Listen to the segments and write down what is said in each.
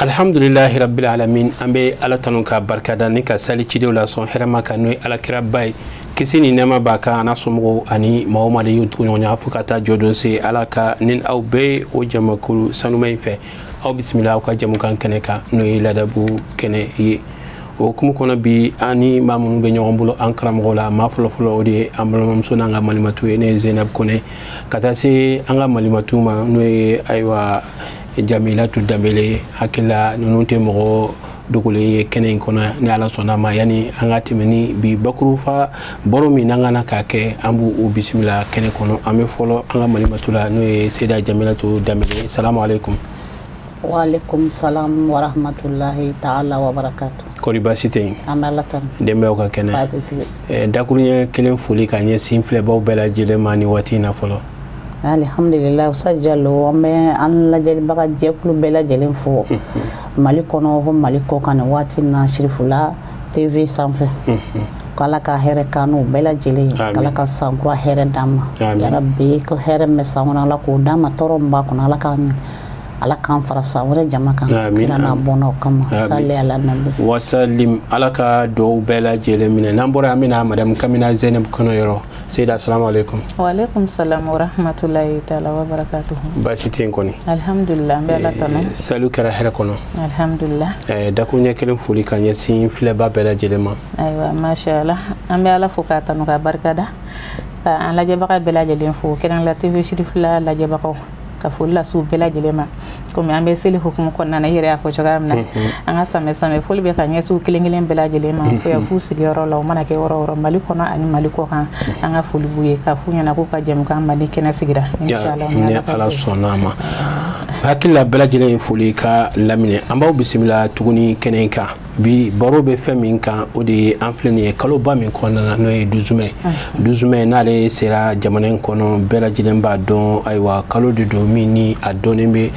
Alhamdulillahi rabbil alamin, an bɛ Ala tanu ka barikada ni ka sali cidenw la sɔn hɛrɛma kan, n'o ye alakiraba ye, kisi ni nɛɛma b'a kan, a n'a somɔgɔw ani maa o maa de y'u tugu ɲɔgɔn ɲɛ fo ka taa jɔdon se. Ala ka ni aw bɛɛ o jamakulu sanuma in fɛ. Aw bisimila aw ka jamukan kɛnɛ kan, n'o ye ladabu kɛnɛ ye. O hukumu kɔnɔ, bi an ni maa minnu bɛ ɲɔgɔn bolo, an karamɔgɔ la, maa fɔlɔfɔlɔ, o de ye an balimamuso n'an ka malimatu ye, ne ye Zeynab Kone, ka taa se an ka malimatu ma, n'o ye ayiwa Jamilatu Danbele. Hakilila ninnu tɛ mɔgɔ dogolen ye kɛnɛ in kɔnɔ. Ni Ala sɔnna ma, yanni an ka tɛmɛ ni bi bakurufa baro min n'an kana k'a kɛ, an b'u u bisimila kɛnɛ kɔnɔ. An bɛ fɔlɔ an ka malimatu la, n'o ye Seyida Jamilatu Danbele. Salamu aleykum. Waaleykum salam wa rahmatulahi taala wa barakatu. Kɔri baasi tɛ yen? An bɛ Ala tanu. Denbayaw ka kɛnɛ? Baasi tɛ. Dakuruɲɛ kelen foli ka ɲɛsin filɛbaw bɛɛ lajɛlen ma ni waati in na fɔlɔ. Alihamdulilayi, Usa Jalo, an bɛ an lajɛlibaga jɛkulu bɛɛ lajɛlen fo Mali kɔnɔ fo Mali kɔ kan nin waati in na, Sirifula TV sanfɛ. K'Ala ka hɛrɛ k'an n'u bɛɛ lajɛlen ye. K'Ala ka sankura hɛrɛ d'an ma. Yarabi, ko hɛrɛ min bɛ san kɔnɔ, Ala k'o d'an ma, tɔɔrɔ min b'a kɔnɔ, Ala k'an fara san wɛrɛ jama kan. Kira n'a bɔnnaw kama, sali ala nabi. Wasalim, Ala ka duwawu bɛɛ lajɛlen minɛ. N'an bɔra, an bɛna madame Kamina Zeynab kɔnɔ yɔrɔ. Seyida, assalamu alaikum. Waaleykum salam wa rahmatulahi taala wa barakatuhu. Baasi tɛ yen kɔni? Alhamdulilah, an bɛ Ala tanu. Saliw kɛra hɛrɛ kɔnɔ? Alhamdulilah. Dakuruɲɛ kelen foli ka ɲɛsin filɛba bɛɛ lajɛlen ma. Ayiwa, masha Allah, an bɛ Ala fo k'a tanu k'a barikada, ka an lajɛbaga bɛɛ lajɛlen fo, kɛrɛnkɛrɛnnenya TV Sirifila lajɛbagaw, ka foli lase u bɛɛ lajɛlen ma. Komi an bɛ seli hukumu kɔnɔna na, i yɛrɛ y'a fɔ cogoya min na, an ka samɛ samɛ foli bɛ ka ɲɛsin u kelen kelen bɛɛ lajɛlen ma fo yan f'u sigiyɔrɔ la, o mana kɛ yɔrɔ o yɔrɔ, Mali kɔnɔ ani Mali kɔ kan. An ka foli b'u ye k'a f'u ɲɛna k'u ka jɛmukan Mali kɛnɛ sigira, inshallah. Ni Ala sɔnna a ma, hakili la bɛɛ lajɛlen ye foli ka laminɛ. An b'aw bisimila tuguni kɛnɛ in kan. Bi baro bɛ fɛn min kan, o de ye an filɛ nin ye kaloba min kɔnɔna na, n'o ye 12 mai. 12 mai, n'ale sera jamana in kɔnɔ, bɛɛ lajɛlen b'a dɔn, ayiwa kalo de don min ni a dɔnnen bɛ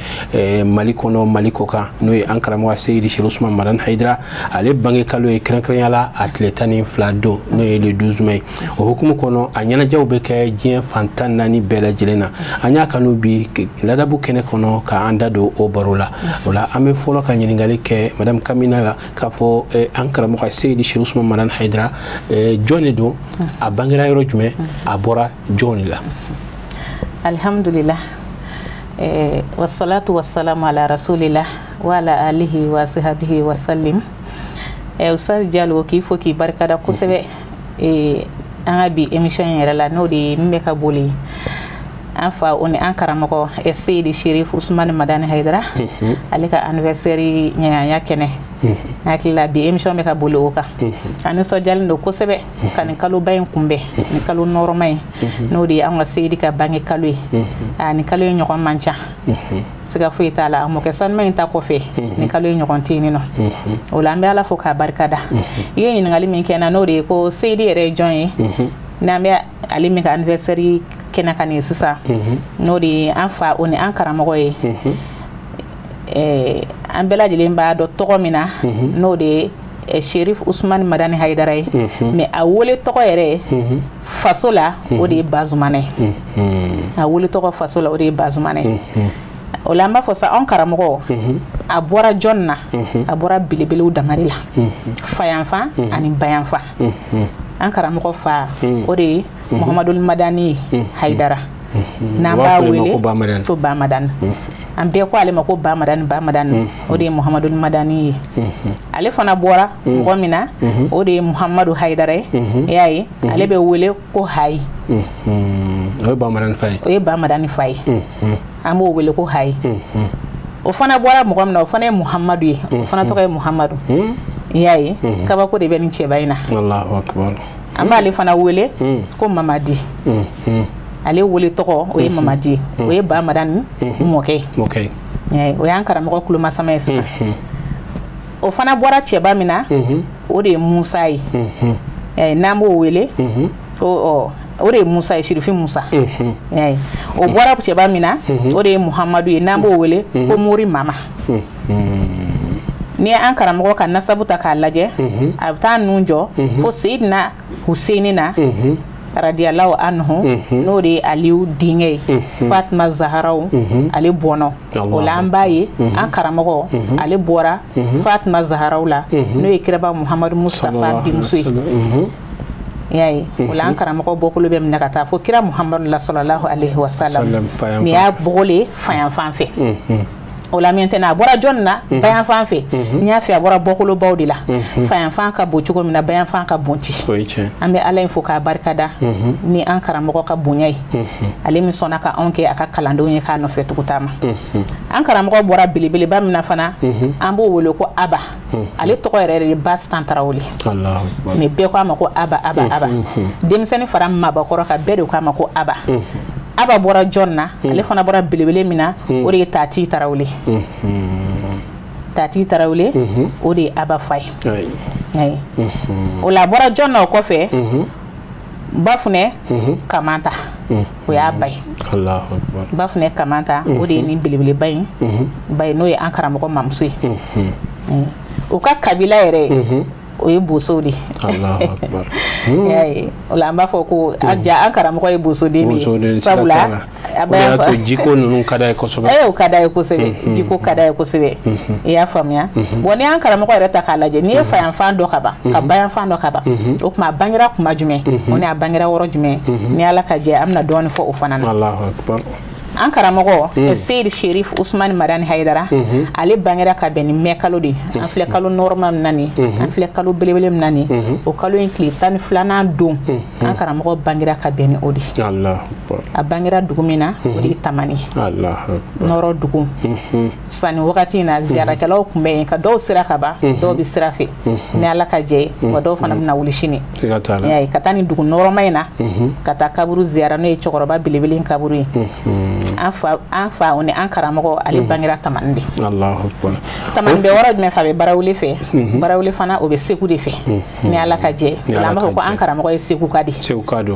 Mali kɔnɔ, Mali kɔ kan, n'o ye an karamɔgɔ Seyidi Seri Usman Madani Hayidara, ale bange kalo ye, kɛrɛnkɛrɛnya la a tile 12 don, n'o ye le 12 mai. O hukumu kɔnɔ, a ɲɛnajɛw bɛ kɛ diɲɛ fan 14 bɛɛ lajɛlen na. An y'a kanu bi ladabu kɛnɛ kɔnɔ k'an da don o baro la. O la, an bɛ fɔlɔ ka ɲininkali kɛ madame Kamina la, k'a fɔ an karamɔgɔ Seyidi Seri Usman Madani Hayidara, jɔn de don, a bangera yɔrɔ jumɛn, a bɔra jɔn de la? Alhamdulillah, wassalatu wassalamu ala rasulillah wa ala alihi wa sahbihi wa sallim. Ustaz Jalo, k'i fo k'i barikada kosɛbɛ an ka bi émission in yɛrɛ la, n'o de ye min bɛ ka boli an fa o ni an karamɔgɔ Seyidi Sherif Usman Madani Hayidara, ale ka anniversaire ɲɛɲanya kɛnɛ. N hakili la bi émission bɛ ka boli o kan. An nisɔndiyalen don kosɛbɛ ka nin kaloba in kunbɛn, nin kalo nɔrɔma in, n'o de ye an ka Seyidi ka bange kalo ye. A nin kalo in ɲɔgɔn man ca, siga foyi t'a la. A mɔkɛ sanuma in ta kɔfɛ, nin kalo in ɲɔgɔn tɛ yen nɔ. O la, an bɛ Ala fo k'a barikada. I ye ɲininkali min kɛ n na, n'o de ye ko Seyidi yɛrɛ ye jɔn ye, n'an bɛ ale min ka anniversaire kɛnɛ kan nin ye sisan, n'o de ye an fa o ni an karamɔgɔ ye, an bɛɛ lajɛlen b'a dɔn tɔgɔ min na, n'o de ye Sherif Usman Madani Hayidara ye, mais a wele tɔgɔ yɛrɛ faso la, o de ye Bazumana ye. A wele tɔgɔ faso la, o de ye Bazumana ye. O la, an b'a fɔ sa, anw karamɔgɔ, a bɔra jɔn na? A bɔra belebelew damari la, fayanfan ani bayanfan. An karamɔgɔ fa, o de ye Muhamadul Madani Hayidara, n'an b'a wele ko Bamadani. An bɛɛ ko ale ma ko Bamadani, Bamadani, o de ye Muhamadul Madani ye. Ale fana bɔra mɔgɔ min na, o de ye Muhamadu Hayidara ye. I y'a ye, ale bɛ wele ko Hayi. O ye Bamadani fa ye. O ye Bamadani fa ye, an b'o wele ko Hayi. O fana bɔra mɔgɔ min na, o fana ye Muhamadu ye, o fana tɔgɔ ye Muhamadu. I y'a ye, kabako de bɛ nin cɛba in na. Allahu akbar. An b'ale fana wele ko Mamadi. Ale wele tɔgɔ, o ye Mamadi ye, o ye Bamadani mɔkɛ ye. O y'an karamɔgɔ kulomasama ye sisan. O fana bɔra cɛba min na, o de ye Musa ye, n'an b'o wele ko o de ye Musa ye, Sirifi Musa. O bɔra cɛba min na, o de ye Muhamadu ye, n'an b'o wele ko Mori Mama. N'i ye an karamɔgɔ ka nasabu ta k'a lajɛ, a bɛ taa nun jɔ fo Seyidina Huseyini na. radiyallahu anhu n'o de ye Aliyu denkɛ ye Fatima Zaharaw ale bɔnna o la an b'a ye an karamɔgɔ ale bɔra Fatima Zaharaw la n'o ye kiraba Muhamadu Mustafa denmuso ye. I y'a ye o la an karamɔgɔ bɔkolo bɛ minɛ ka taa fo kira Muhamadu la sallallahu alaihi wa sallam nin y'a bɔgɔlen fayanfan fɛ. O la maintenant a bɔra jɔn na bayanfan fɛ n y'a fɛ a bɔra bɔkolobaw de la fayanfan ka bon cogo min na bayanfan ka bon ten. An bɛ Ala in fo k'a barikada ni an karamɔgɔ ka bonya ye ale min sɔnna ka anw kɛ a ka kalandenw ye k'a nɔfɛ tugu taama. An karamɔgɔ bɔra belebeleba min na fana an b'o wele ko Aba. Ale tɔgɔ yɛrɛ de ye Bastan Tarawele. Nin bɛɛ ko a ma ko Aba Aba Aba. Denmisɛnnin fara maabakɔrɔ kan bɛɛ de ko a ma ko Aba. Aba bɔra jɔn na ale fana bɔra belebele min na o de ye Tati Tarawele. Tati Tarawele o de ye Aba fa ye. O la a bɔra jɔn na o kɔfɛ Bafunɛ Kamanta o y'a ba ye. Bafunɛ Kamanta o de ye nin belebeleba in ba ye n'o ye an karamɔgɔ mamuso ye. O ka kabila yɛrɛ o ye bosow de ye. O la an b'a fɔ ko ja an karamɔgɔ ye bosoden de ye sabula a b'a to jiko ninnu ka d'a ye kosɛbɛ. O ka d'a ye kosɛbɛ jiko ka d'a ye kosɛbɛ i y'a faamuya. Bon ni an karamɔgɔ yɛrɛ ta k'a lajɛ n'i ye fayanfan dɔ ka ban ka bayanfan dɔ ka ban o tuma a bangera kuma jumɛn o ni a bangera yɔrɔ jumɛn ni Ala ka jɛ an bɛna dɔɔnin fɔ o fana na. An karamɔgɔ Seyidi Sherif Usmani Madani Hayidara ale bangera ka bɛn ni mɛ kalo de ye. An filɛ kalo nɔrɔma min na nin an filɛ kalo belebele min na nin o kalo in tile 12nan don an karamɔgɔ bangera ka bɛn ni o de ye. A bangera dugu min na o de ye Tamani nɔrɔ dugu. Sanni wagati in na ziyarakɛlaw tun bɛ yen ka dɔw sira ka ban dɔw bɛ sira fɛ ni Ala ka jɛ ye wa dɔw fana bɛna wuli sini ka taa nin dugu nɔrɔma in na ka taa kaburu ziyara n'o ye cɛkɔrɔba belebele in kaburu ye. An fa o ni an karamɔgɔ ale bangera Tamani de. Tamani bɛ yɔrɔ jumɛn fɛ? A bɛ Barawuli fɛ. Barawuli fana o bɛ Segu de fɛ ni Ala ka jɛ. O la an b'a fɔ ko an karamɔgɔ ye Segu ka de.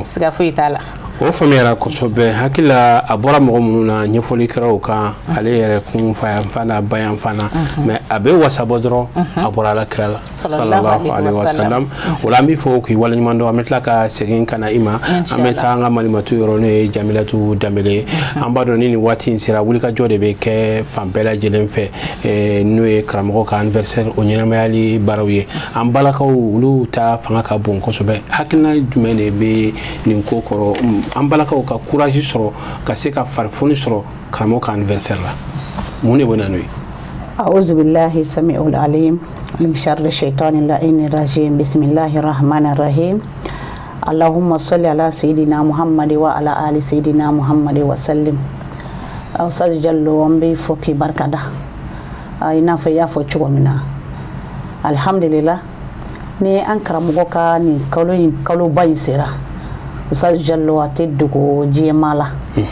Siga foyi t'a la. O faamuyara kosɛbɛ. Hakili la a bɔra mɔgɔ minnu na ɲɛfɔli kɛra o kan ale yɛrɛ kun fayanfan na bayanfan na mais a bɛ wasabɔ dɔrɔn a bɔra Ala kira la sallallahu alaihi wa sallam. O la an b'i fɔ k'i waleɲuman dɔn. An bɛ tila ka segin ka na i ma. An bɛ taa an ka malimatu yɔrɔ n'o ye Jamilatu Danbele. An b'a dɔn ni nin waati in sera wulikajɔ de bɛ kɛ fan bɛɛ lajɛlen fɛ n'o ye karamɔgɔ ka anniversaire o ɲɛnamayali baaraw ye. An balakaw olu ta fanga ka bon kosɛbɛ. Hakilina jumɛn de bɛ nin ko kɔrɔ? An balakaw ka courage sɔrɔ ka se ka farifoni sɔrɔ karamɔgɔ ka anniversaire la mun de bɛ na n'o ye? أعوذ بالله السميع العليم من شر الشيطان اللعين الرجيم بسم الله الرحمن الرحيم اللهم صل على سيدنا محمد وعلى آل سيدنا محمد وسلم. Ustaz Jallo an b'i fo k'i barikada i n'a fɔ i y'a fɔ cogo min na alhamdulillah ni an karamɔgɔ ka nin kalo in kaloba in sera Ustaz Jallo a tɛ dogo diɲɛmaa la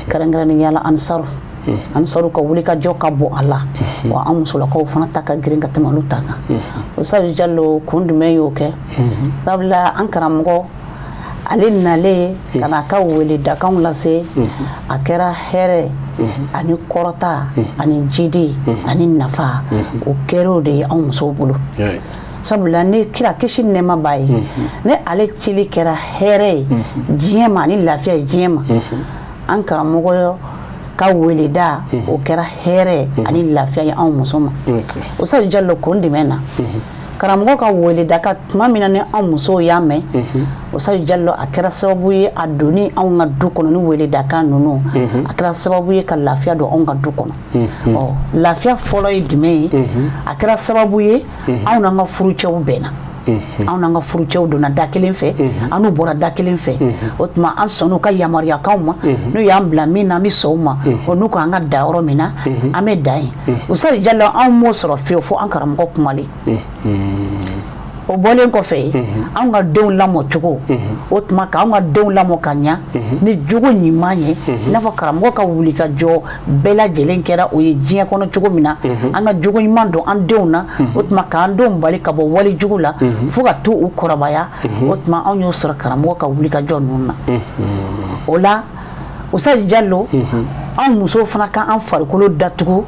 kɛrɛnkɛrɛnnenya la ansaru ka wuli ka jɔ ka bon a la wa an musolakaw fana ta ka girin ka tɛmɛ olu ta kan. Ustaz Jallo kun jumɛn y'o kɛ? Sabula an karamɔgɔ ale nalen ka n'a ka weledakanw lase a kɛra hɛrɛ ani kɔrɔta ani jidi ani nafa o kɛra o de ye anw musow bolo. Sabula ni kira kisi nɛɛma b'a ye ni ale cili kɛra hɛrɛ ye diɲɛ ma ani lafiya ye diɲɛ ma an karamɔgɔ ka weleda o kɛra hɛrɛ ani lafiya ye anw muso ma. Ustaz Jallo kun jumɛn na karamɔgɔ ka weleda ka tuma min na ni anw musow y'a mɛn Ustaz Jallo a kɛra sababu ye a donni anw ka du kɔnɔ ni weledakan ninnu a kɛra sababu ye ka lafiya don anw ka du kɔnɔ. Ɔ lafiya fɔlɔ ye jumɛn ye? A kɛra sababu ye anw n'an ka furucɛw bɛnna. Anw n'an ka furucɛw donna da kelen fɛ an n'u bɔra da kelen fɛ o tuma an sɔnn'u ka yamaruyakanw ma n'u y'an bila min na an bɛ sɔn o ma o n'u ko an ka da yɔrɔ min na an bɛ da yen. Ustaz Jallo anw m'o sɔrɔ fiyewu fo an karamɔgɔ kumalen. O bɔlen kɔfɛ anw ka denw lamɔ cogo o tuma k'anw ka denw lamɔ ka ɲa ni jogo ɲuman ye i n'a fɔ karamɔgɔ ka wuli ka jɔ bɛɛ lajɛlen kɛra o ye diɲɛ kɔnɔ cogo min na an ka jogo ɲuman don an denw na o tuma k'an denw bali ka bɔ wali jugu la fo ka to u kɔrɔbaya o tuma anw y'o sɔrɔ karamɔgɔ ka wuli ka jɔ ninnu na. O la Ustaz Jallo Anw musow fana ka an farikolo datugu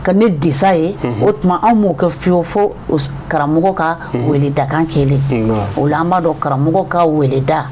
ka ne disa ye, o tuma anw m'o kɛ fiyewu fo karamɔgɔ ka weledakan kɛlen. O la an b'a dɔn karamɔgɔ ka weleda,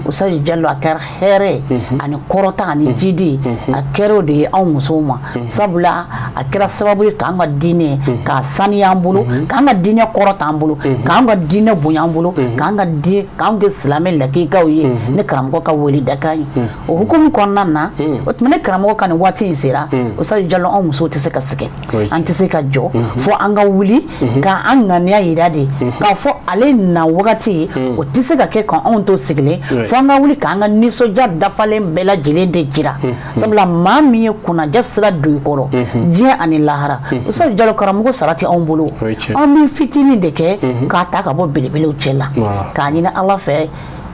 Ustaz Jalo, a kɛra hɛrɛ ani kɔrɔta ani jidi, a kɛra o de ye anw musow ma, sabula a kɛra sababu ye k'an ka diinɛ k'a saniya an bolo, k'an ka diinɛ kɔrɔta an bolo, k'an ka diinɛ bonya an bolo, k'an ka diinɛ k'an kɛ silamɛ lakikaw ye ne karamɔgɔ ka weledakan ye. O hukumu kɔnɔna na, o tuma ne karamɔgɔ ka nin waati in sera, Ustaz Jalo, anw musow tɛ se ka sigi, an tɛ se ka jɔ, fo an ka wuli k'an ŋaniya yira de k'a fɔ ale na wagati o tɛ se ka kɛ k'anw to sigilen, fo an ka wuli k'an ka nisɔndiya dafalen bɛɛ lajɛlen de jira, sabula maa min ye kunnaja sira don i kɔrɔ diɲɛ ani lahara, Ustaz Jalo, karamɔgɔ sara tɛ anw bolo, an bɛ fitinin de kɛ k'a ta ka bɔ belebelew cɛ la, k'a ɲini Ala fɛ.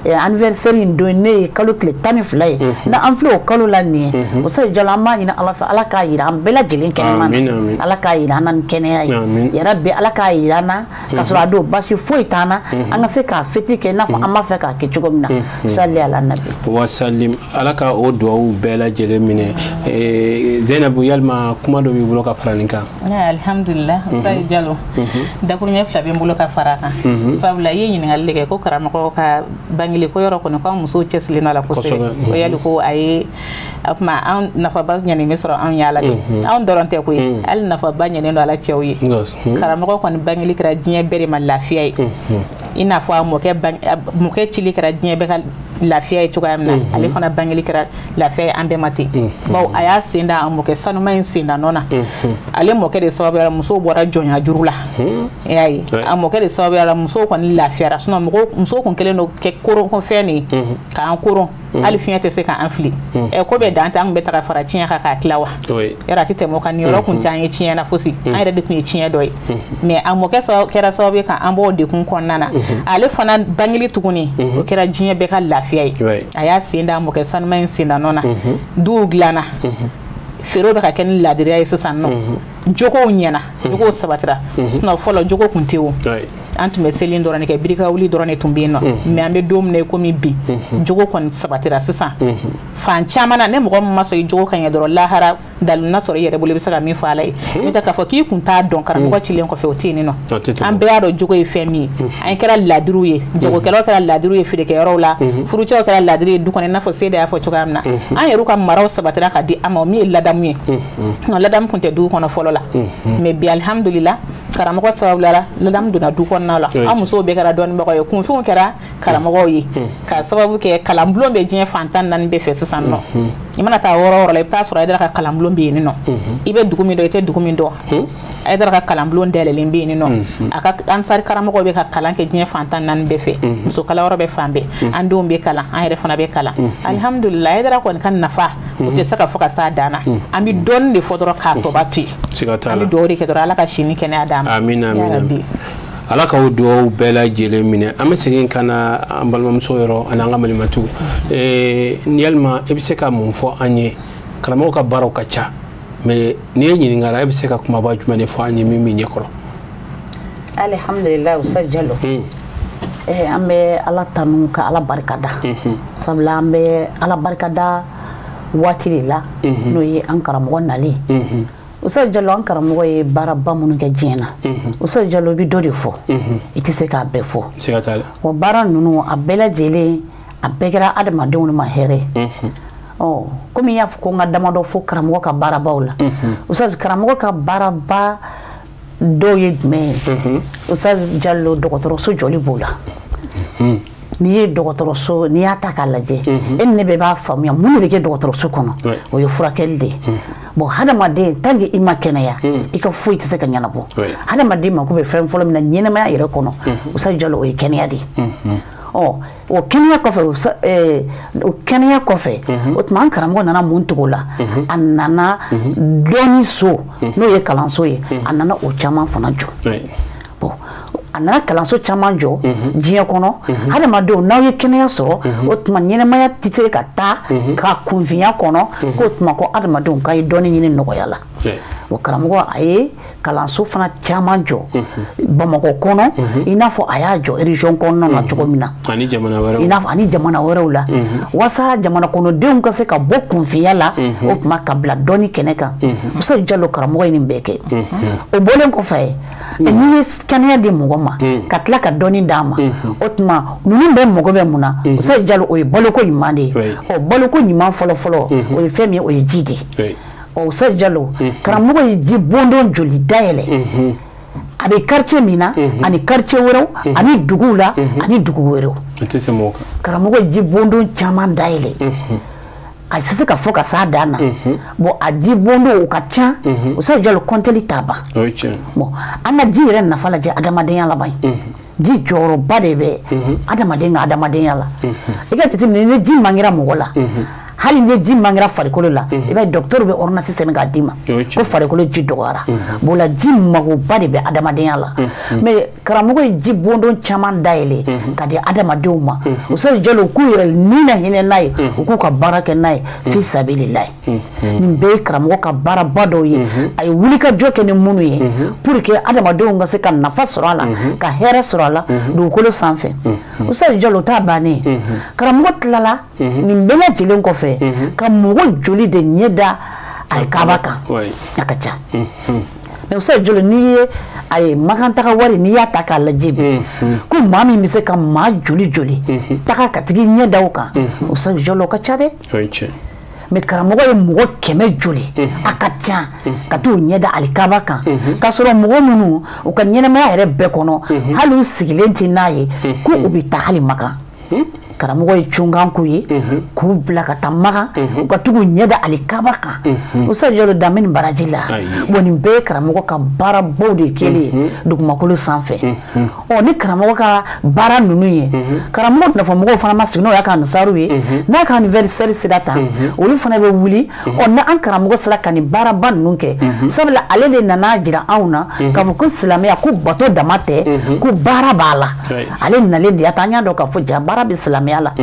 Anniversaire in don ne ye kalo tile 12 ye, n'an filɛ o kalo la nin ye, Ustaz Jalo, an b'a ɲini Ala fɛ, Ala k'a yira an bɛɛ lajɛlen kɛnɛma na, Ala k'a yira an na ni kɛnɛya ye, yarabi Ala k'a yira an na k'a sɔrɔ a don basi foyi t'an na, an ka se k'a fêter kɛ i n'a fɔ an b'a fɛ k'a kɛ cogo min na. Sali ala nabi wa salim. Ala ka o duwawu bɛɛ lajɛlen minɛ. Zainabu, yalima kuma dɔ b'i bolo ka fara nin kan? Alhamdulillah, Ustaz Jalo, dakuruɲɛ 2 bɛ n bolo ka fara a kan, sabula i ye ɲininkali de kɛ ko karamɔgɔ ka bangeli ko yɔrɔ kɔni k'an musow cɛsirilen don a la kosɛbɛ. O yali ko a ye a tuma an nafaba ɲɛnen bɛ sɔrɔ anw y'a la dɛ, anw dɔrɔn tɛ koyi, hali nafaba ɲɛnen don a la cɛw ye. Karamɔgɔ kɔni bangeli kɛra diɲɛ bɛɛ de ma lafiya ye, i n'a fɔ a mɔkɛ cili kɛra diɲɛ bɛɛ ka lafiya ye cogoya min na, ale fana bangeli kɛra lafiya ye an bɛɛ ma ten, bawo a y'a sen da a mɔkɛ sanuma in sen da nɔ na. Ale mɔkɛ de sababuya la musow bɔra jɔnya juru la, i y'a ye, a mɔkɛ de sababuya la musow kɔni lafiyara, sinon mɔgɔw musow kun kɛlen don kɛ koron fɛn de ye k'an koron, hali fiɲɛ tɛ se k'an fili, ko bɛ dan tɛ, an kun bɛ taga fara tiɲɛ kan k'a tila wa, yɔrɔ a tɛ tɛmɛ o kan, nin yɔrɔ kun tɛ an ye tiɲɛ na fosi, an yɛrɛ de tun ye tiɲɛ dɔ ye, mais a mɔkɛ kɛra sababu ye k'an bɔ o degun kɔnɔna na. Ale fana bangeli tuguni o kɛra diɲɛ bɛɛ ka lafiya ye, a y'a sen da mɔkɛ sanuma in sen da nɔ na, duw dilanna, feerew bɛ ka kɛ ni ladiriya ye sisan nɔ, jogow ɲɛna, jogow sabatira, sinon fɔlɔ jogo kun tɛ o, an tun bɛ seli dɔrɔn de kɛ, birikawuli dɔrɔn de tun bɛ yen nɔ, mais an bɛ don min na i komi bi, jogo kɔni sabatira sisan fan caman na. Ne mɔgɔ min ma sɔn i jogo ka ɲɛ dɔrɔn, lahara daliluna sɔrɔ i yɛrɛ bolo, i bɛ se ka min fɔ Ala ye, n'o tɛ k'a fɔ k'i kun t'a dɔn karamɔgɔ cilen kɔfɛ, o tɛ yen nɔ. An bɛɛ y'a dɔn jogo ye fɛn min ye, an kɛra ladiriw ye, jagokɛlaw kɛra ladiriw ye feerekɛyɔrɔw la, furucɛw kɛra ladiri ye du kɔnɔ, i n'a fɔ Seyida y'a fɔ cogoya min na, an yɛrɛw ka maraw sabatira ka di an ma, o min ye ladamu ye, nka ladamu kun tɛ du kɔnɔ fɔlɔ la, mais bi alhamdulillah karamɔgɔ sababu la ladamu donna du kɔnɔna la, an musow bɛɛ kɛra dɔnnibagaw ye, kunfinw kɛra karamɔgɔw ye, ka sababu kɛ kalanbulon bɛ diɲɛ fan 14 bɛɛ fɛ sisan nɔ. I mana taa yɔrɔ o yɔrɔ la, i bɛ taa sɔrɔ Hayidara ka kalanbulon bɛ yen nɔ, i bɛ dugu min dɔn, i tɛ dugu min dɔn, Hayidara ka kalanbulon dayɛlɛlen bɛ yen nɔ, a ka ansari karamɔgɔw bɛ ka kalan kɛ diɲɛ fan 14 bɛɛ fɛ, muso kalanyɔrɔ bɛ fan bɛɛ, an denw bɛ kalan, an yɛrɛ fana bɛ kalan, alhamdulillah. Hayidara kɔni ka nafa o tɛ se ka fɔ ka s'a dan na, an bɛ dɔɔnin de fɔ dɔrɔn k'a tɔba to yen, an bɛ dugawu de kɛ dɔrɔn Ala ka si ni kɛnɛya d'an ma. Amina, amina. Ala k'aw duwawu bɛɛ lajɛlen minɛ. An bɛ segin ka na an balimamuso yɔrɔ ani an ka malimatu. Yalima i bɛ se ka mun fɔ an ye? Karamɔgɔw ka baaraw ka ca, mais n'i ye ɲininkara, e bɛ se ka kumaba jumɛn de fɔ an ye min b'i ɲɛkɔrɔ? Alhamdulillah, Ustaz Jalo, an bɛ Ala tanu ka Ala barikada, sabula an bɛ Ala barikada waati de la, n'o ye an karamɔgɔ nalen. Ustaz Jalo, an karamɔgɔ ye baaraba minnu kɛ diɲɛ na, Ustaz Jalo, i bɛ dɔ de fɔ, i tɛ se k'a bɛɛ fɔ. Siga t'a la. Wa baara ninnu a bɛɛ lajɛlen, a bɛɛ kɛra adamadenw de ma hɛrɛ. Ɔ komi i y'a fɔ ko n ka damadɔ fɔ karamɔgɔ ka baarabaw la, Ustaz, karamɔgɔ ka baaraba dɔw ye jumɛn ye? Ustaz Jalo, dɔgɔtɔrɔso jɔli b'o la. N'i ye dɔgɔtɔrɔso, n'i y'a ta k'a lajɛ, e ni ne bɛɛ b'a faamuya mun de bɛ kɛ dɔgɔtɔrɔso kɔnɔ, o ye furakɛli de ye. Bon, hadamaden tant que i ma kɛnɛya, i ka foyi tɛ se ka ɲɛnabɔ. Hadamaden mako bɛ fɛn fɔlɔ min na ɲɛnɛmaya yɛrɛ kɔnɔ, Ustaz Jalo, o ye kɛnɛya de ye. Ɔ o kɛnɛya kɔfɛ, o kɛnɛya kɔfɛ, o tuma an karamɔgɔ nana mun tugu o la? A nana dɔnni so, n'o ye kalanso ye, a nana o caman fana jɔ. Bon, a nana kalanso caman jɔ diɲɛ kɔnɔ. Hadamadenw, n'aw ye kɛnɛya sɔrɔ, o tuma ɲɛnɛmaya tɛ se ka taa ka kunfinya kɔnɔ, k'o tuma ko hadamadenw k'a ye dɔnni ɲini nɔgɔya la. O karamɔgɔ a ye kalanso fana caman jɔ Bamakɔ kɔnɔ, i n'a fɔ a y'a jɔ région kɔnɔna na cogo min na, ani jamana wɛrɛw, i n'a fɔ ani jamana wɛrɛw la, walasa jamana kɔnɔdenw ka se ka bɔ kunfinya la, o tuma ka bila dɔnni kɛnɛ kan. Musa Jalo karamɔgɔ ye nin bɛɛ kɛ. O bɔlen kɔfɛ, n'i ye kɛnɛya di mɔgɔ ma ka tila ka dɔnni d'a ma, o tuma ninnu bɛɛ mago bɛ mun na? Musa Jalo, o ye baloko ɲuman de ye. Ɔ baloko ɲuman fɔlɔ-fɔlɔ, o ye fɛn min ye, o ye ji de ye. Ɔ Musa Jalo, karamɔgɔ ye ji bondon joli dayɛlɛ a bɛ quartier min na, ani quartier wɛrɛw, ani duguw la, ani dugu wɛrɛw. Karamɔgɔ ye ji bondon caman dayɛlɛ, a tɛ se ka fɔ ka s'a dan na. Bon, a ji bondon o ka ca, Musa Jalo, kɔntɛli t'a ban. Bon, an ka ji yɛrɛ nafa lajɛ adamadenya laban ye. Ji jɔyɔrɔba de bɛ adamaden ka adamadenya la. I ka jateminɛ, ni ji mangera mɔgɔ la, hali ni ji mangera farikolo la, i b'a ye docteur bɛ ordonnance sɛbɛn k'a d'i ma ko farikolo ji dɔgɔyara. Bon la, ji magoba de bɛ adamadenya la. Mais karamɔgɔ ye ji bondon caman dayɛlɛ ka di adamadenw ma. Musa Jalo, k'u yɛrɛ ni na hinɛ n'a ye, u k'u ka baara kɛ n'a ye fi sabililahi. Nin bɛɛ ye karamɔgɔ ka baaraba dɔw ye, a ye wulikajɔ kɛ ni minnu ye pour que adamadenw ka se ka nafa sɔrɔ a la, ka hɛrɛ sɔrɔ a la dugukolo sanfɛ. Musa Jalo t'a bannen. Karamɔgɔ tilala nin bɛɛ lajɛlen kɔfɛ ka mɔgɔ joli de ɲɛ da alikaba kan? A ka ca. Mais Musa Jalo, n'i ye a ye Makan taga wari, n'i y'a ta k'a lajɛ bi, ko maa min bɛ se ka maa joli joli taga ka tigi ɲɛ da o kan, Musa Jalo, o ka ca dɛ. Mais karamɔgɔ ye mɔgɔ 100 joli, a ka ca, ka t'u ɲɛ da alikaba kan, k'a sɔrɔ mɔgɔ minnu u ka ɲɛnɛmaya yɛrɛ bɛɛ kɔnɔ, hali u sigilen tɛ n'a ye ko u bɛ taa hali Makan. Karamɔgɔ ye cunkan k'u ye k'u bila ka taa Makan, u ka tugu ɲɛ da alikaba kan. Musa Jalo, danbe nin baraji la. Bon, nin bɛɛ ye karamɔgɔ ka baarabaw de kɛlen ye dugumakolo sanfɛ. Ɔ ni karamɔgɔ ka baara ninnu ye, karamɔgɔ nafamɔgɔw fana ma sigi n'o y'a ka ansaru ye, n'a ka anniversaire sera tan, olu fana bɛ wuli. Ɔ ni an karamɔgɔ sera ka nin baaraba ninnu kɛ, sabula ale de nana jira anw na k'a fɔ ko silamɛya ko bato dama tɛ, ko baara b'a la. Ale nalen de y'a ta, an y'a dɔn k'a fɔ ja baara bɛ silamɛya la.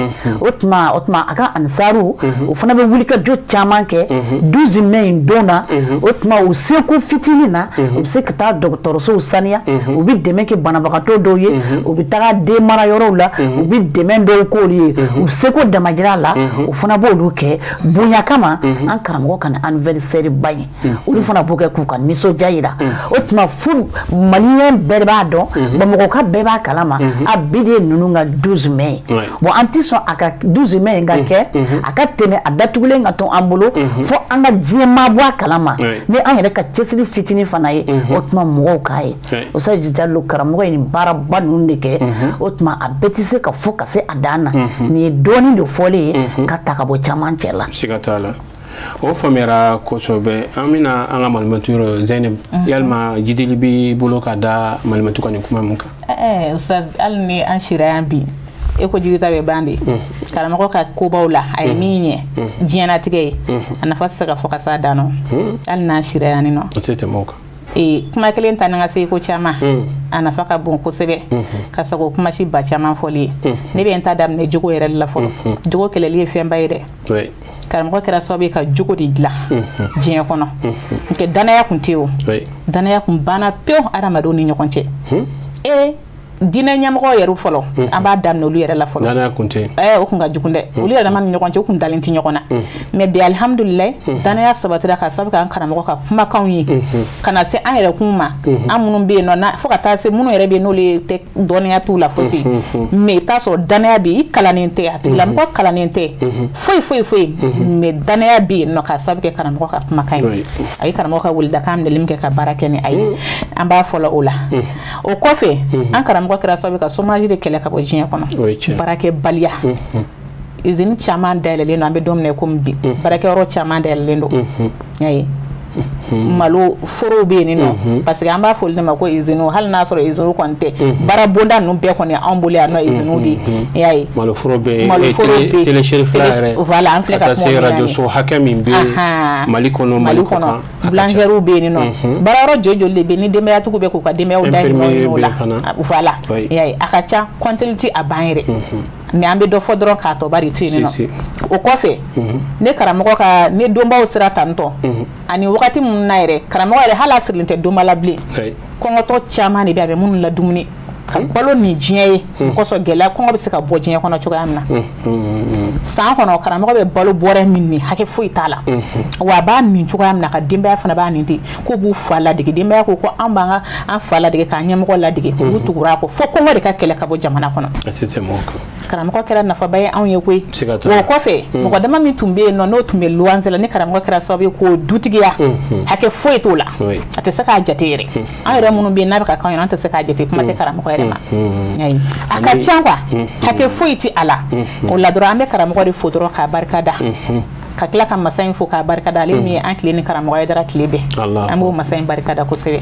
O tuma a ka ansaru, o fana bɛ wulikajɔ caman kɛ 12 mai in don na. O tuma u seko fitinin na, u bɛ se ka taa dɔgɔtɔrɔsow saniya, u bɛ dɛmɛ kɛ banabagatɔ dɔw ye, u bɛ taga den mara yɔrɔw la, u bɛ dɛmɛ dɔw k'olu ye, u seko damajira la, o fana b'olu kɛ bonya kama an karamɔgɔ ka nin anniversaire ba ye. Olu fana b'o kɛ k'u ka nisɔndiya yira. O tuma fo maliyɛn bɛɛ b'a dɔn, Bamakɔka bɛɛ b'a kalama, a bi de ye ninnu ka 12 mai ye. Bon, an tɛ sɔn a ka 12 mai in ka kɛ a ka tɛmɛ a datugulen ka to an bolo, fo an ka diɲɛ maa bɔ a kalama ni an yɛrɛ ka cɛsiri fitinin fana ye. O tuma mɔgɔw k'a ye, Musa Jalo, karamɔgɔ ye nin baaraba ninnu de kɛ. O tuma a bɛɛ tɛ se ka fɔ ka se a dan na. Nin ye dɔɔnin de fɔlen ye ka ta ka bɔ caman cɛ la. Siga t'a la, o faamuyara kosɛbɛ. An bɛna an ka malimatu yɔrɔ Zainab, yalima jideli b'i bolo ka da malimatu ka nin kuma min kan? Ustaz, hali ni an sira yan bi, e ko jiri ta bɛ ban de. Karamɔgɔ ka kobaw la, a ye min ɲɛ diɲɛlatigɛ ye, a nafa tɛ se ka fɔ ka s'a dan nɔ, hali n'an sira yan nɔ. O tɛ tɛmɛ o kan. Kuma kelen ta ni ka se ko caman, a nafa ka bon kosɛbɛ ka sago kuma si ba caman fɔli ye. Ne bɛ n ta daminɛ jogo yɛrɛ de la fɔlɔ. Jogo kɛlɛli ye fɛnba ye dɛ. Karamɔgɔ kɛra sababu ye ka jogo de dilan diɲɛ kɔnɔ. N'o danaya kun tɛ o, danaya kun banna pewu adamadenw ni ɲɔgɔn cɛ. Diinɛ ɲɛmɔgɔ yɛrɛ fɔlɔ, an b'a daminɛ olu yɛrɛ la fɔlɔ. Danaya kun tɛ. O kun ka jugu dɛ. Olu yɛrɛ ma ni ɲɔgɔn cɛ, u kun dalen tɛ ɲɔgɔn na. Mais bi alihamudulilayi, danaya sabatira ka sababu kɛ an karamɔgɔ ka kumakanw ye, ka na se an yɛrɛ kun ma, an minnu bɛ yen nɔ, fo ka taa se minnu yɛrɛ bɛ yen n'olu tɛ dɔnniya t'u la fosi. Mais i bɛ taa sɔrɔ danaya bɛ yen, i kalannen tɛ, a tigilamɔgɔ kalannen tɛ foyi foyi foyi, mais danaya bɛ yen nɔ ka sababu kɛ karamɔgɔ ka kumakan ye. A ye karamɔgɔ ka weledakan minɛli min kɛ ka baara kɛ ni a ye, an b'a fɔlɔ o la. O kɔfɛ, an karamɔgɔ kɛra sababu ka chômage de kɛlɛ ka bɔ diɲɛ kɔnɔ, baarakɛbaliya. Usine caman dayɛlɛlen don, an bɛ don min na i komi bi, baarakɛyɔrɔ caman dayɛlɛlen don. Y'a ye, malo forow bɛ yen nɔ, parce que an b'a fɔ olu de ma ko usine, hali n'a sɔrɔ usine kɔni tɛ, baara bonda ninnu bɛɛ kɔni anw bolo yan nɔ usine de ye. I y'a ye, malo foro bɛ yen, télé Cherifla yɛrɛ, voilà, an filɛ ka kuma o min na, radio so hakɛ min bɛ Mali kɔnɔ, Mali kɔnɔ, boulangerie bɛ yen nɔ, baara yɔrɔ joli joli de bɛ yen ni denbayatigiw bɛ k'u ka denbayaw dahirimɛ ɲini o la, voilà, i y'a ye, a ka ca, comptabilité a ban yɛrɛ. Mais an bɛ dɔ fɔ dɔrɔn k'a tɔ bari to yen nɔ. O kɔfɛ ne karamɔgɔ ka ne donbaw sera tantɔ ani wagati minnu na yɛrɛ karamɔgɔ yɛrɛ hali a sirilen tɛ donba la bilen. Kɔngɔtɔ caman de bɛ a bɛ minnu ladumuni ka balo ni diɲɛ ye kosɔn gɛlɛya kɔngɔ bɛ se ka bɔ diɲɛ kɔnɔ cogoya min na. San kɔnɔ karamɔgɔ bɛ balo bɔrɛ min ni hakɛ foyi t'a la. Wa a b'a min cogoya min na ka denbaya fana b'a nin ten k'u b'u fa ladege denbaya ko ko an b'an ka an fa ladege k'an ɲɛmɔgɔ ladege olu tugura a kɔ fo kɔngɔ de ka kɛlɛ ka bɔ jamana kɔnɔ. Karamɔgɔ kɛra nafaba ye anw ye koyi. O kɔfɛ mɔgɔ dama min tun bɛ yen nɔ n'o tun bɛ luwanse la ni karamɔgɔ kɛra sababu ye k'o dutigiya hakɛ foyi t'o la. A tɛ se k'a jate yɛrɛ. An yɛrɛ minnu bɛ yen n'a bɛ ka k'anw ɲɛna an tɛ se k'a jate kuma tɛ karamɔgɔ yɛrɛ ma. A ka ca quoi hakɛ foyi tɛ a la. O la dɔrɔn an bɛ karamɔgɔ de fo dɔrɔn k'a barika da. Ka tila ka masa in fo k'a barika da ale min ye an tile ni karamɔgɔ ye dara tile bɛɛ. An b'o masa in barika da kosɛbɛ.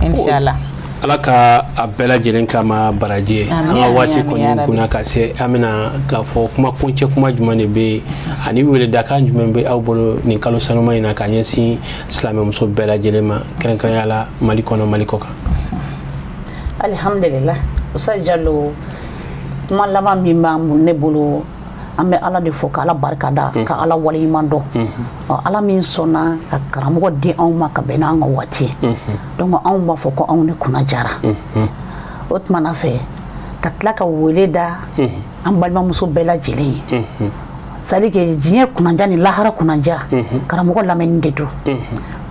Inshallah. Ala ka a bɛɛ lajɛlen kama baraji ye. An ka waati kɔni kunna ka se an bɛna k'a fɔ kuma kuncɛ kuma jumɛn de bɛ yen ani weledakan jumɛn bɛ aw bolo nin kalo sanuma in na ka ɲɛsin silamɛmuso bɛɛ lajɛlen ma kɛrɛnkɛrɛnya la Mali kɔnɔ Mali kɔ kan. Alhamdulillah Ustaz Jalo kuma laban min b'an ne bolo an bɛ Ala de fo ka Ala barika da ka Ala waleɲuman dɔn. Ala min sɔnna ka karamɔgɔ di anw ma ka bɛn n'an ka waati ye. Donc anw b'a fɔ ko anw de kunna jara. O tuma na fɛ ka tila ka wele da an balimamuso bɛɛ lajɛlen ye. C'est à dire que diɲɛ kunnanja ni lahara kunnanja karamɔgɔ lamɛnni de don.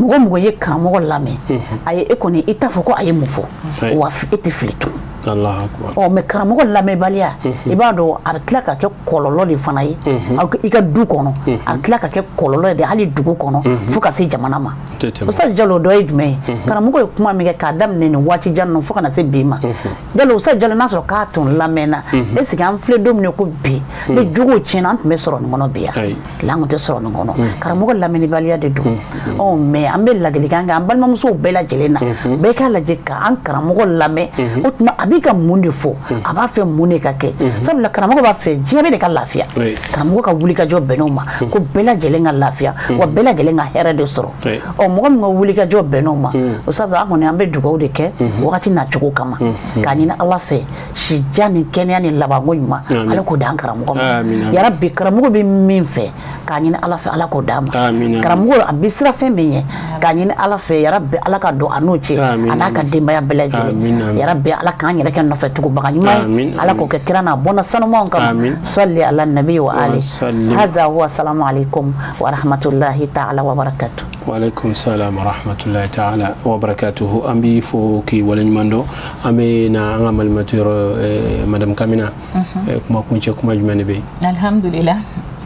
Mɔgɔ mɔgɔ ye karamɔgɔ lamɛn a ye e kɔni i t'a fɔ ko a ye mun fɔ wa e tɛ fili tun. Ɔ mais karamɔgɔ lamɛnbaliya i b'a dɔn a bɛ tila ka kɛ kɔlɔlɔ de fana ye i ka du kɔnɔ a bɛ tila ka kɛ kɔlɔlɔ de hali dugu kɔnɔ fo ka se jamana ma. Ustaz Jalo dɔ ye jumɛn ye karamɔgɔ ye kuma min kɛ k'a daminɛ nin waati jan ninnu fo ka na se bi ma. Jalo Ustaz Jalo n'a sɔrɔ k'a tun lamɛnna est ce que an filɛ don min na ko bi ni jogow tiɲɛna an tun bɛ sɔrɔ nin kɔnɔ bi yan la an tun tɛ sɔrɔ nin kɔnɔ. Karamɔgɔ lamɛnnibaliya de don. Ɔ mais an bɛ ladilikan kɛ an balimamusow bɛɛ lajɛlen na bɛɛ k'a lajɛ k'an karamɔgɔ lamɛn o tuma a b'i ka mun de fɔ a b'a fɛ mun de ka kɛ sabula karamɔgɔ b'a fɛ diɲɛ bɛɛ de ka lafiya. Karamɔgɔ ka wulikajɔ bɛnn'o ma ko bɛɛ lajɛlen ka lafiya wa bɛɛ lajɛlen ka hɛrɛ de sɔrɔ. Ɔ mɔgɔ min ka wulikajɔ bɛnn'o ma o sabula an kɔni an bɛ dugawu de kɛ wagati nacogo kama k'a ɲini Ala fɛ si jan ni kɛnɛya ni labanko ɲuman Ala k'o d'an karamɔgɔ ma. Yarabi karamɔgɔ bɛ min fɛ k'a ɲini Ala fɛ Ala k'o d'a ma. Karamɔgɔ a bɛ sira fɛn min ɲɛ k'a ɲini Ala fɛ yarabi Ala ka don a n'o cɛ a n'a ka denbaya bɛɛ lajɛlen. Yarabi Ala k'an yɛrɛ kɛ nɔfɛ tugubaga ɲuman ye Ala k'o kɛ kira n'a bɔnna sanumanw kama. Salli ala nabi wa ali haza huwa salamu alaikum wa rahmatullahi ta'ala wa barakatuh. Wa alaikum salam wa rahmatullahi ta'ala wa barakatuh. An b'i fo k'i waleɲuman dɔn. An bɛ na an ka malimatu yɔrɔ madame Kamina kuma kuncɛ kuma jumɛn de bɛ yen? Alhamdulillah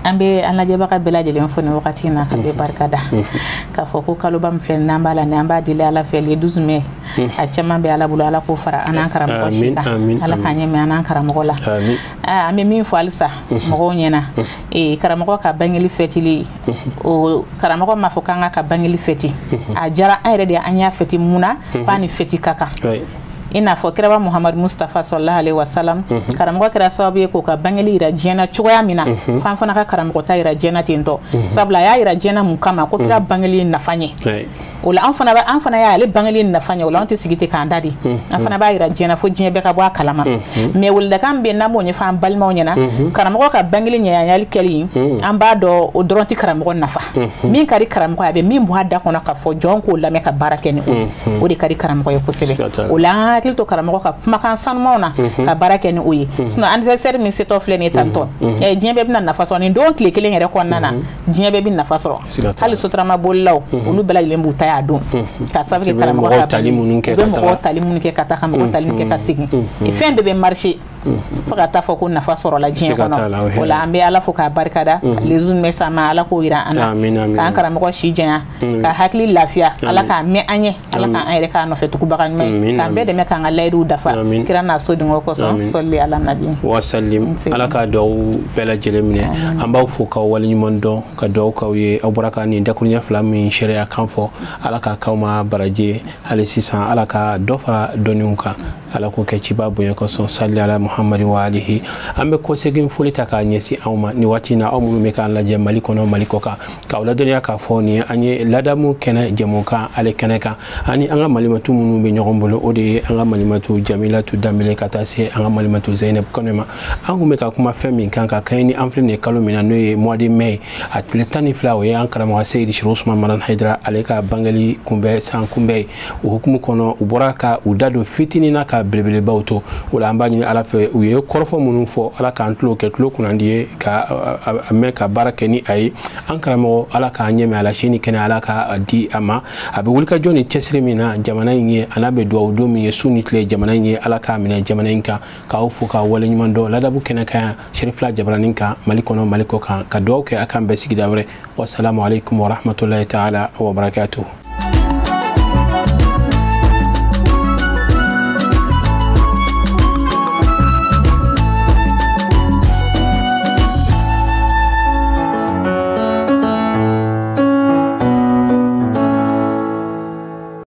an bɛ an lajɛbaga bɛɛ lajɛlen fo nin wagati in na ka bɛɛ barika da k'a fɔ ko kaloba min filɛ n'an b'a la n'an b'a deli Ala fɛ le 12 mai a caman bɛ Ala bolo Ala k'o fara an n'an karamɔgɔ si kan Ala k'an ɲɛ mɛn an n'an karamɔgɔ la. An bɛ min fɔ halisa mɔgɔw ɲɛna karamɔgɔ ka bangeli fɛtili o karamɔgɔ m'a fɔ k'an ka bangeli fɛti a diyara an yɛrɛ de an y'a fɛti mun na k'a ni fɛti ka kan. I n'a fɔ kiraba Muhammad Mustafa sallallahu alaihi wasallam karamɔgɔ kɛra sababu ye k'o ka bangeli yira diɲɛ na cogoya min na f'an fana ka karamɔgɔ ta yira diɲɛ na ten tɔ sabula a y'a yira diɲɛ na mun kama ko kira bangeli ye nafa ɲɛ. O la an fana y'ale bangeli nafa ɲɛ o la an tɛ sigi ten k'an da de an fana b'a yira diɲɛ na fo diɲɛ bɛɛ ka bɔ a kalama. Mais welelikan bɛ yen n'an b'o ɲɛfɔ an balimaw ɲɛna karamɔgɔ ka bangeli ɲɛyali kɛli an b'a dɔn o dɔrɔn tɛ karamɔgɔ nafa min ka di karamɔgɔ ye a bɛ min bɔ a da kɔnɔ ka fɔ jɔn k'o lamɛn ka baara kɛ ni o de ka di karamɔgɔ ye kosɛbɛ. O la an hakili to karamɔgɔ ka kumakan sanumanw na ka baara kɛ ni o ye. Sinon anniversaire min setɔ filɛ nin ye tantɔ diɲɛ bɛɛ bɛna nafa sɔrɔ nin don tile kelen yɛrɛ kɔnɔna na diɲɛ bɛɛ bɛ nafa sɔrɔ hali sotarama bolilaw olu bɛɛ lajɛlen b'u ta y'a don ka sababu kɛ karamɔgɔ ka tali minnu kɛ ka mɔgɔw tali minnu kɛ ka taa ka mɔgɔw tali kɛ ka segin fɛn bɛɛ bɛ marché fo ka taa fɔ ko nafa sɔrɔla diɲɛ kɔnɔ. O la an bɛ Ala fo k'a barika da les mai sama Ala k'o yira an na k'an karamɔgɔ si janya ka hakili lafiya Ala k'a mɛn an ɲɛ Ala k'an yɛrɛ k'a nɔfɛ tugubaga ɲuman ye k'an bɛɛ dɛmɛ k'an ka layiduw dafa kira n'a sodenw kosɔn sɔli ala nabi wa salim. Ala ka dugawu bɛɛ lajɛlen minɛ. An b'aw fo k'aw waleɲuman dɔn ka dugawu k'aw ye aw bɔra ka nin dakuruɲɛ fila min seereya kan fɔ Ala ka k'aw ma baraji hali sisan Ala ka dɔ fara dɔnniw kan Ala k'o kɛ ciba bonya kosɔn sali ala Muhammad wa alihi. An bɛ kɔsegin foli ta k'a ɲɛsin anw ma nin waati in na aw minnu bɛ k'an lajɛ Mali kɔnɔ Mali kɔ kan k'aw ladɔnniya k'a fɔ nin an ye ladamu kɛnɛ jɛmukan ale kɛnɛ kan ani an ka malimatu minnu bɛ ɲɔgɔn bolo o de ye an an ka malimatu Jamilatu Danbele ka taa se an ka malimatu Zainab Kone ma. An kun bɛ ka kuma fɛn min kan ka kɛɲɛ ni an filɛ nin ye kalo min na, n'o ye mois de mai a tile 12, o ye an karamɔgɔ Seyidi Sherif Usman Madani Hayidara ale ka bangeli kunbɛn san kunbɛn ye. O hukumu kɔnɔ, u bɔra ka u da don fitinin na ka belebelebaw to o la. An b'a ɲini Ala fɛ, u ye kɔrɔfɔ minnu fɔ, Ala k'an tulo kɛ tulo kunnandi ye ka a mɛn ka baara kɛ ni a ye. An karamɔgɔ, Ala k'an ɲɛmɛ a la sini kɛnɛ, Ala ka di a ma. A bɛ wulikajɔ ni cɛsiri min na jamana in ye, a n'a bɛ dugawu don min ye su ni tile jamana in ye, Ala k'a minɛ jamana in kan. K'aw fo k'aw waleɲuman dɔn. Ladabu kɛnɛ kan yan, Serifila jabaranin kan, Mali kɔnɔ, Mali kɔ kan, ka dugawu kɛ a k'an bɛɛ sigida wɛrɛ. Wasalamu aleykum warahmatulahi taala wabarakatuh.